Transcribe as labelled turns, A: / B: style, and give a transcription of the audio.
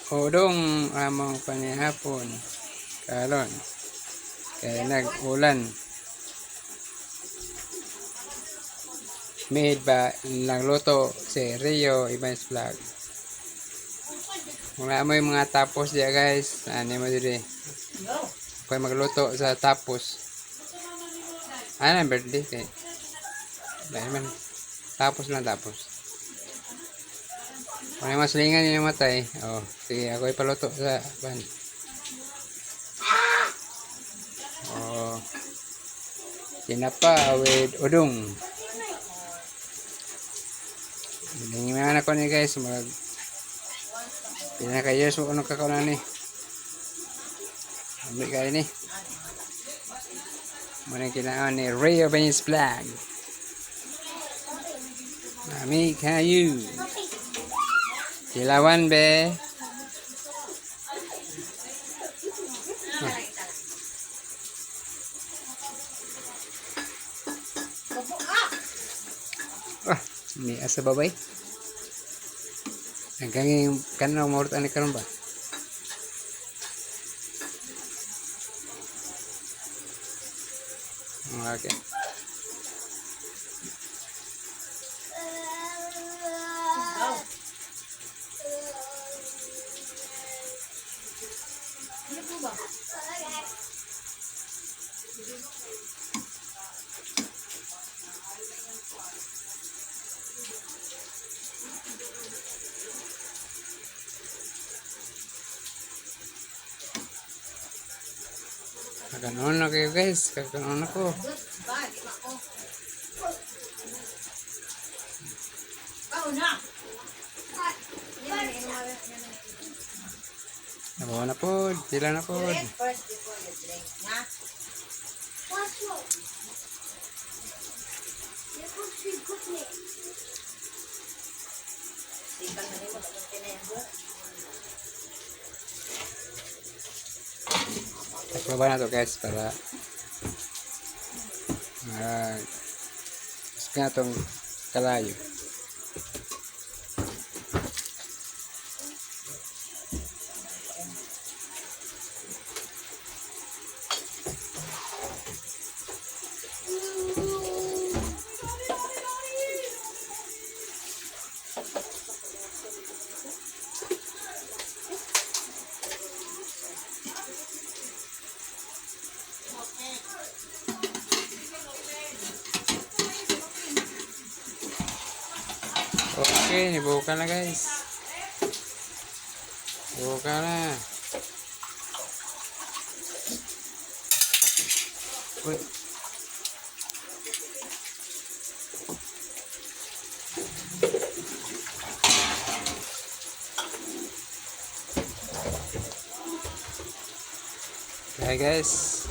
A: Udong among panihapon karon kay nag-ulan. Made ba nagluto si Rio Evans Vlog. Wala mo yung mga tapos diya, guys. Ano mo diri? Ako'y magluto sa tapos. Ano ang birthday kay? Dahil man. Tapos lang tapos. Kung may maslingan yun matay. Oh, sige, ako ipaluto sa pan. Oh. Tinapa with udong. Hindi nga ko ni, guys, mag pinaka years mo anong kakauna ni. Ambil kayo ni. Muna kinaan ni Rio Benz Vlog. Mami kayo. Kilawan be. Ah, ni asa babay. Ang kanging kanang maurot ani karon ba? Okay.
B: Ano po ba?
A: Kakanon na kayo, guys. Kakanon ako.
B: Ba, di ba ko? Kao na!
A: Nabawa na po. Sila na po.
B: Drink first before you drink, na? Sikan na rin mo, tapos tinayin.
A: Taklaba na to, guys, para mag gusto na itong kalayo. Okay, nibuka na, guys. Buka na. Uy. Okay, guys.